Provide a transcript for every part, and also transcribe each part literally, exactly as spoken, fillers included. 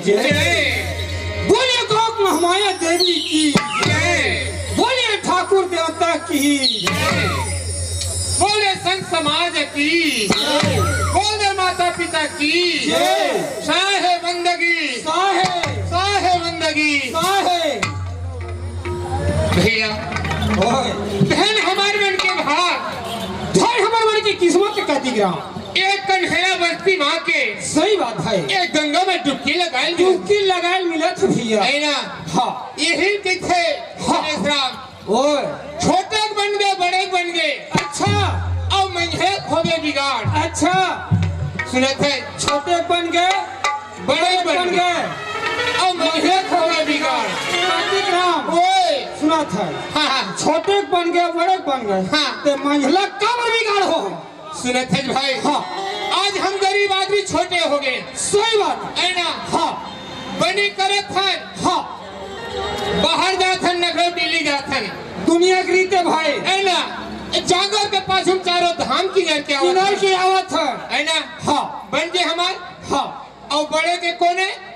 जय। बोलिए गौ महामाया देवी की जय। बोलिए ठाकुर देवता की जय। बोले संत समाज की जय। बोले माता पिता की जय। साहे बंदगी। साहे। साहे बंदगी। साहे। भैया, ओए। धन हमर मन के भाग। धन हमर मन के किस्मत के कति ग्राम। एक कन्हैया बस्ती माँ के। सही बात है। एक गंगा में डुबकी लगाए मिलत। डुबकी लगाए मिलत भैया। है ना? हाँ। यही कथे हाँ। गणेश राम। ओए। छोटे बन गए, बड़े बन गए। अच्छा। अब मंझले खोबे बिगाड़। अच्छा। सुनत है। छोटे बन गए, बड़े बन गए। अब मंझले खोबे बिगाड़। कार्तिक राम। ओए। सुनत है। हाँ, हाँ। छोटे बन गए, बड़े बन गए। हाँ। ते मंझला काबर बिगाड़ हो? सुनत है भाई। हाँ। आज हम गरीब आदमी छोटे हो गए। सही बात। है ना? हाँ। बनी करत हन। हाँ। बाहर जात हन, नगर दिल्ली जात हन। दुनिया के रीते भाई। है ना? जांगर के पाछू चारों धाम किनर के आवत किनर हन। के आवत हन। है ना? हाँ। बन के हमार। हाँ। अउ बड़े के कोने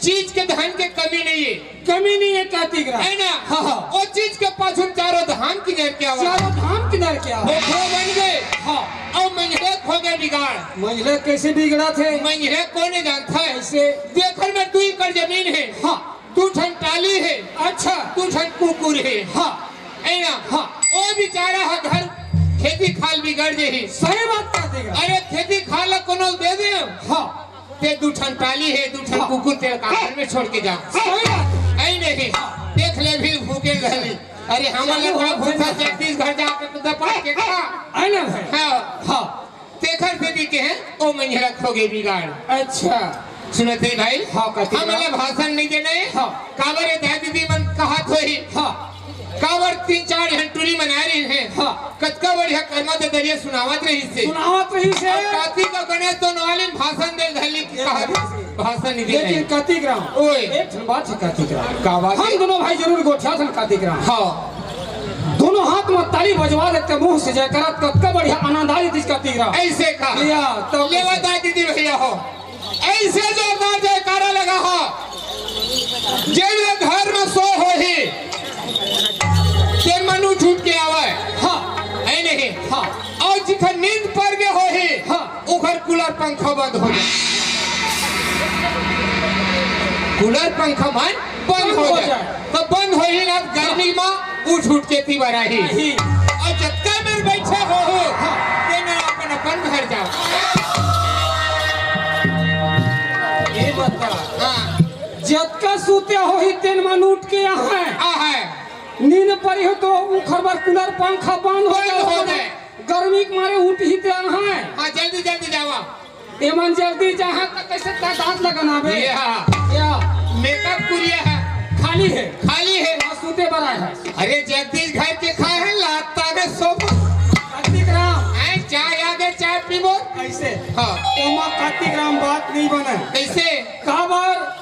चीज के धन के कमी नहीं है। कमी नहीं है कार्तिक राम। है ना? हाँ, हाँ। वो चीज के पाछू चारों धाम किनर के आवत। चारों धाम किनर के आवत। वो बन गए। हाँ। अउ मंझले खोबे बिगाड़। मंझले कैसे बिगड़ा थे? मंझले कोने जानता है? कैसे? देखे में दू एकड़ जमीन है। हाँ। दू ठन टाली है। अच्छा। दू ठन कुकुर है। हाँ। है ना? हाँ। वो बेचारा ह घर खेती खाल बिगड़ जाही। सही बात कार्तिक राम। अरे खेती खाल ला कोनो दे दे। हाँ। ते दू ठन टाली है, दू ठन हाँ। कुकुर तेरे का घर में छोड़ के जाओ। सही बात। ऐ नहीं। हाँ। देख ले भी भूखे रहली। अरे हमन चलो, लोग हाँ, भूखा सही बात। जगदीश घर जाके तो दबा के खा। है ना भाई? हाँ। हाँ। तेखर सेती के हैं, ओ मंझला खोबे बिगाड़। अच्छा। सुनत है भाई? हाँ, कथी हमन ला भाषण नहीं देना है। हाँ। काबर ये दाई दीदी मन कहत होही। हाँ। काबर तीन चार झन टूरी मना रही है। हाँ। कतका बढ़िया कर्मा के दरिया सुनावत रही से। सुनावत रही से। अब कार्तिक अउ गणेश दोनों वाले भाषण दे धली की ये कहा भाषण। भाषण नहीं देना लेकिन है। कार्तिक राम, ओए। एक ठन बात है कार्तिक राम। का बात हम है? दोनों भाई जरूर गोठिया थन कार्तिक राम। हाँ। दोनों हाथ में ताली बजवा देते, मुंह से जयकारा, कतका बढ़िया आनंद आ जाती कार्तिक राम। ऐसे का? या, तो लेवा दाई दीदी भैया हो। ऐसे जोरदार जयकारा लगा हो। जेन घर में सो होही, तेन मन उठ उठ के आवे। हाँ। है नहीं? हाँ। अउ जिखर नींद पर गे होही, हाँ। उखर कूलर पंखा बंद हो जाए। कूलर पंखा मन बंद बंद हो हो जाए। जाए। तो बंद होही ना, गर्मी हाँ। में उठ उठ के ती बराही। नहीं। अउ जतका मेर बैठे हो, हो, हाँ। तेन अपन अपन घर जाओ। ये बता। हाँ। जतका सूते होही तेन मन उठ के आहय। आहय। नींद परी हो तो उखर बर कूलर पंखा बंद हो बंद जाए। हो जाए। गर्मी के मारे उठ ही ते आहय। हाँ, जल्दी जल्दी जावा। एमन जल्दी जाहा त कैसे दा-, दांत लगाना बे? ये हाँ। या। मेकअप कुरिया है। खाली है। खाली है। हाँ, सूते बर आए है। अरे जगदीश घर के खाए हैं, लाता में सो। कार्तिक राम। आए, चाय आगे, चाय पीबो। कैसे? हाँ। ओमा कार्तिक राम बात नहीं बने। कैसे? काबर?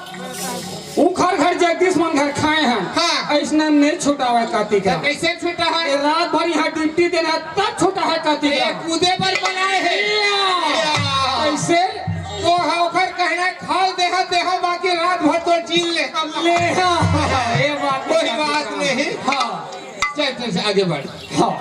उखर घर जगदीश मन घर खाए हैं। हाँ। ऐसने नहीं छुटावे कार्तिक तो राम। कैसे छुटा है? ये रात भर यहाँ ड्यूटी देना है, तब छुटा है कार्तिक ये राम। कूदे पर बनाए है। या। या। कैसे? तो हाँ, ओखर कहना है, खाल देहा, देहा, बाकी रात भर तो जील ले। ले, हाँ, ये बात कोई नहीं बात करना। नहीं। हाँ। चल, चल, चल, आगे बढ़। हाँ।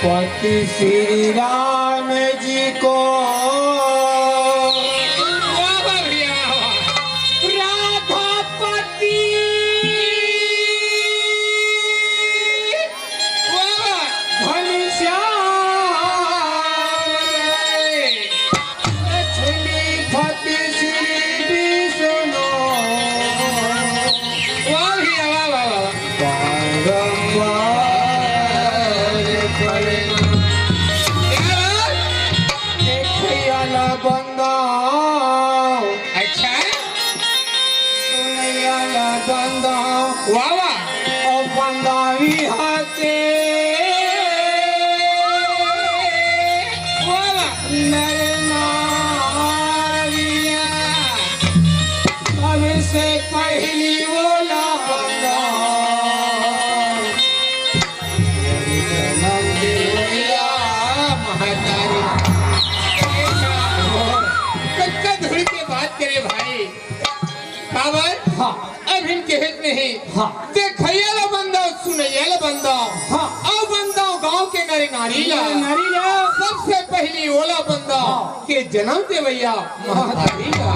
पति श्री राम जी को। वाह, वाह भैया, वाह। राधापति वाह, वाह। घनश्याम लक्ष्मीपति श्री विष्णु। वाह भैया, वाह, वाह, वाह, वाह। बारंबार प्रणाम। क्या बात? एक भैया ला बंदा। अच्छा। नहीं। हाँ। देखइया ला बंदव, सुनइया ला बंदव। हाँ। अउ बंदव गांव के नर नारी ला। नर नारी ला। सबसे पहिली ओला बंदव हाँ। के जनम देवइया महतारी ला।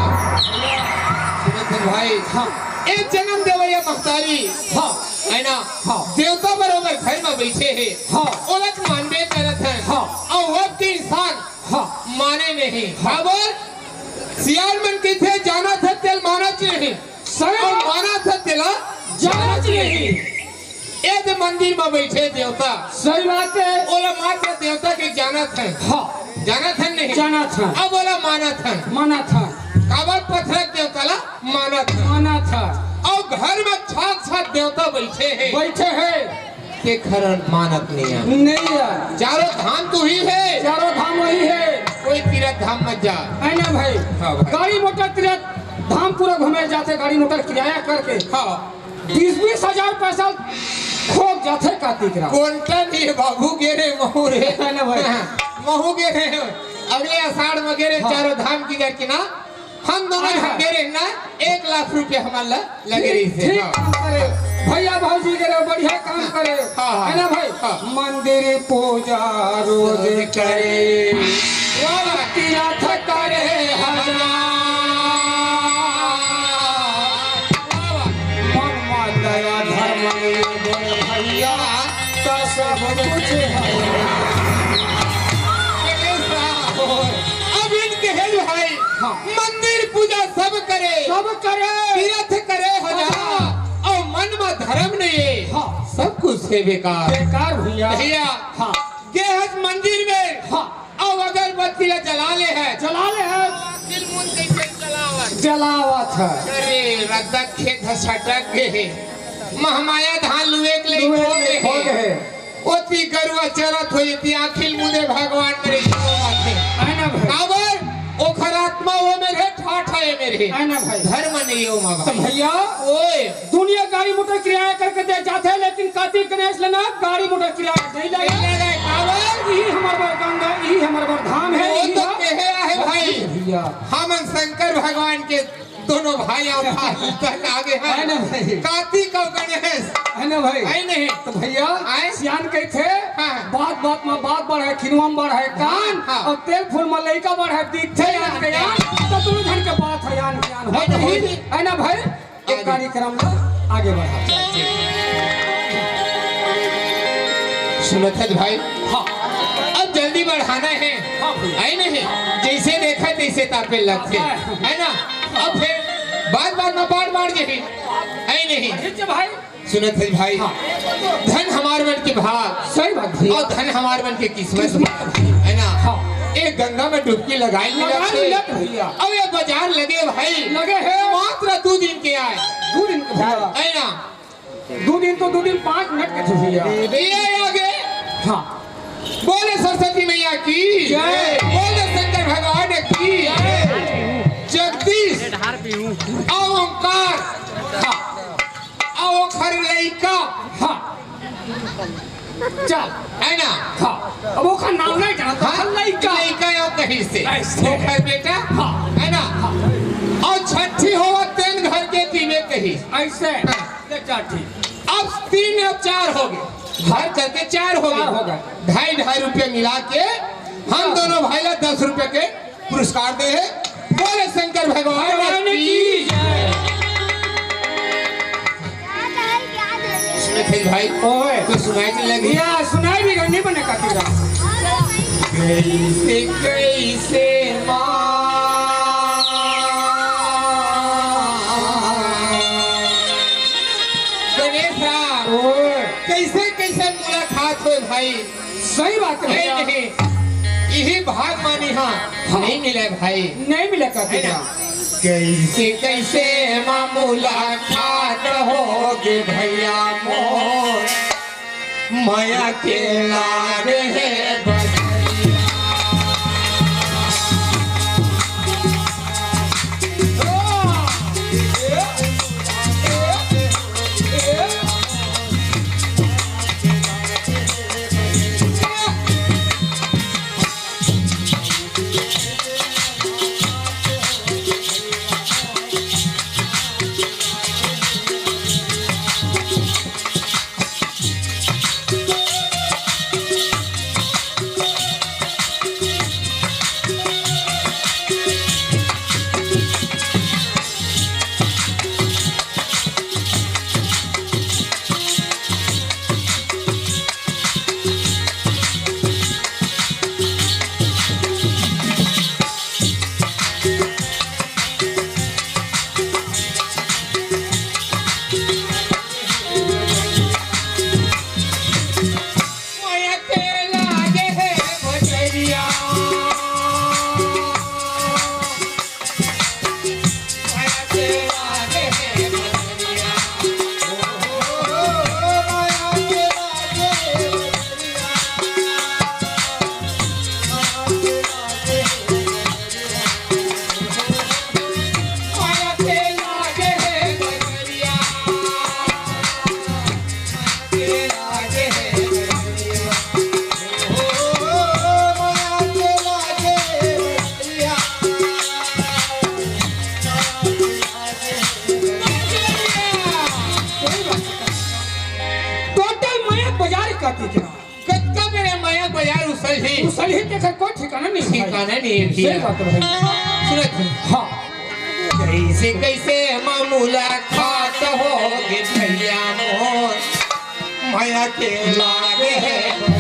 सुनत हन भाई। हाँ। ए जनम देवइया महतारी। हाँ। है ना? हाँ। देवता बरोबर घर म बइठे हे। हाँ। ओला तो मानबे करत हन। हाँ। अउ अब के इंसान हाँ। माने नहीं। हाँ। काबर? सियान मन कहिथे, "जानत हे तेला मानच नहीं।" सही अउ बात। मानत हे तेला जानच नहीं। ए दे मंदिर म बइठे देवता। सही बात हे। ओला मात्र देवता के जानत हन। हाँ। जानत हन नहीं? जानत हन। अब ओला मानत हन। मानत हन। काबर पथरा के देवता ला मानत हन। मानत हन। अउ घर म साक्षात देवता बइठे हे। बइठे हे। के खरन मानत नहीं हे। नहीं हे। चारों धाम तो ही हे। चारों धाम वही हे। कोई तीरथ धाम मत जा। है ना भाई? हाँ भाई। गाड़ी मोटर तीरथ धाम पूरा घूमे जाथे, गाड़ी मोटर किराया करके। हाँ। बीस बीस हजार पैसा खोक जाथे कार्तिक राम। कोंटा नहीं हे बाबू, गे रहे महू रे। है ना भाई? हाँ, महू गे रहे। अगले आषाढ़ म गे रहे हाँ। चारों धाम के जाके ना। हम दोनों हाँ, हाँ। झन गे रहे ना, एक लाख रुपया हमन ला लगे रहिस हे। ठीक हाँ। काम करे, भइया भौजी करे, बढ़िया काम करे, हाँ, हाँ। है ना भाई? हाँ। मंदिर पूजा रोज करे, वाह, वाह। तीरथ करे हजार। वाह, वाह। मन म दया धर्म नहीं बोल भइया, का सब कुछ है। अरे साहब, अब इनके हे भाई, हाँ। मंदिर पूजा सब करे, सब करे। तीरथ करे हजार, हाँ। अउ मन म धर्म नहीं हे, हाँ। सब कुछ हे बेकार। बेकार भइया। भइया, हाँ। गे हस मंदिर में, हाँ। अउ अगरबत्ती ला जला ले हे। जला ले हे। आखिर मुन कइसे जलावत? जलावत हे। अरे, रद्दा खेत ह सटक गे हे। महमाया धान लुए के लई लुए खो के गे खो हे। गे हे। ओती गरुवा चरत होही, ती आखिल मुदे भगवान मेरे जीवो माथे। है ना भाई? काबर? ओखर आत्मा ओ मेरे, ठाठा ए मेरे। है ना भाई? धर्म नहीं ओ मा तो भाई। भइया, ओए। दुनिया गाड़ी मोटर किराया करके दे जाथे, लेकिन कार्तिक गणेश ल ना गाड़ी मोटर किराया नहीं लगे। नहीं लगे, काबर? इही हमर बर गंगा, इही हमर बर धाम हे, वो इही तो ह-, कहे आहे भाई। भइया। हमन शंकर भगवान के दोनों भाई अवतार तक आगे हे। है ना भाई? कार्तिक अउ गणेश। है ना भाई? है नहीं? तो भइया, आए? सियान कहिथे, हाँ। बात बात म बात बढ़े, खिनवा म बढ़े कान, हाँ। अउ तेल फूल म लइका बढ़े, दिखथे हाँ। यान के यान, तो दोनों झन के बात हे यान के यान। है ना भाई? है ना भाई? एक आगे। कार्यक्रम ला आगे बढ़ा। सुनत हस भाई? हाँ। अब जल्दी बढ़ाना हे। हाँ भइया। है नहीं? जइसे देखा तइसे तापे लगथे। हाँ। है ना? अब फेर बात बात म बाढ़ बाढ़ जाही। है नहीं? अरे भाई। सुनत हस भाई? हाँ। धन हमर मन के भाग। सही बात भइया। अउ धन हमर मन के किस्मत। किस्मत। है ना? हाँ। ए गंगा म डुबकी लगाए लगाए मिलत हे। मिलत भइया। अउ ए बाजार लगे भाई। लगे हे। मात्र दू दिन के आय। दू दिन के भइया। है ना? दू दिन तो दू दिन, पाँच मिनट के छुट्टी हे। ये आगे। हाँ। बोले सरस्वती मैया की। जय। बोले शंकर भगवान की। जय। जगदीश। अउ ओंकार। हाँ। अउ ओखर लइका। हाँ। चल। है ना? हाँ। अब ओखर नाम नहीं जानत, हाँ? ओखर लइका। लइका अउ कहिस हे। ऐसे। ओखर बेटा। हाँ। है ना? हाँ। अउ छट्ठी होवत तेन घर के तीने कहिस। ऐसे। हाँ। ले चल ठीक। अब तीन, अब चार हो गे। घर करके चार हो गे। चार हो गे। ढाई ढाई रुपया मिला के हम दोनों भाई ला दस रुपया के पुरस्कार दे हे। बोले शंकर भगवान भगवान की। की जय। सुनत हस भाई? ओए। कुछ सुनाई नहीं लगी? या, सुनाई भी नहीं बने काकी का। कइसे, कइसे माँ गणेश राम, ओए। कइसे, कइसे मुलाकात होय भाई? सही बात हे। नहीं, नहीं। इही भाग मानी हाँ, हाँ। नहीं मिले भाई। नहीं मिले काकी है ना? का। कइसे, कइसे माँ मुलाकात होगे भइया मोर, मया के लाग हे बजरिया। गाना नहीं है भैया। सही बात है भाई। सुनत हन। हाँ। कैसे कैसे मामूला खात हो गे भैया मोर, माया के लागे है।